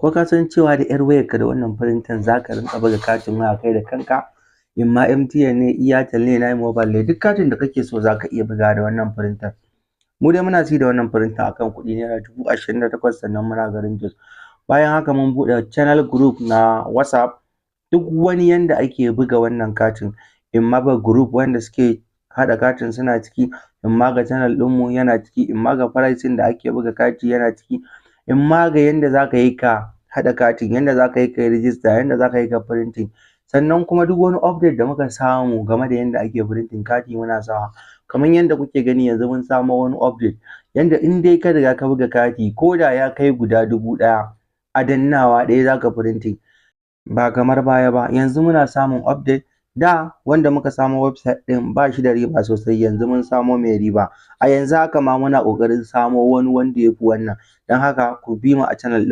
Ko ka san cewa da 'yar wayarka da wannan firintan za ka rinƙa buga katin waya kai da kanka? Imma MTN ne, Airtel ne, Nine Mobile ne, duk katin da kake so za ka iya bugawa da wannan firintan. Mu dai muna ci da wannan firintan akan kuɗi naira 28,000, sannan muna garin Jos. Bayan haka, mun buɗe channel group na WhatsApp. Duk wani yanda ake buga wannan katin, imma ga group wanda suke haɗa katin suna ciki, imma ga channel ɗinmu yana ciki, imma ga pricing da ake buga kati yana ciki, imma ga yanda za ka yi ka haɗa katin, yanda za ka yi ka yi rijista, yanda za ka yi ka printing. Sannan kuma duk wani update da muka samu game da yanda ake printing kati muna sawa. Kamar yanda kuke gani, yanzu mun samo wani update yanda in dai ka riga ka buga kati, ko da ya kai guda 1000, a dannawa ɗaya za ka printing, ba kamar baya ba. Yanzu muna samun update. Da wanda muka samo website ɗin ba shi da riba sosai, yanzu mun samo mai riba. A yanzu haka ma muna ƙoƙarin samo wani wanda ya fi wannan, don haka ku bi mu a channel ɗin.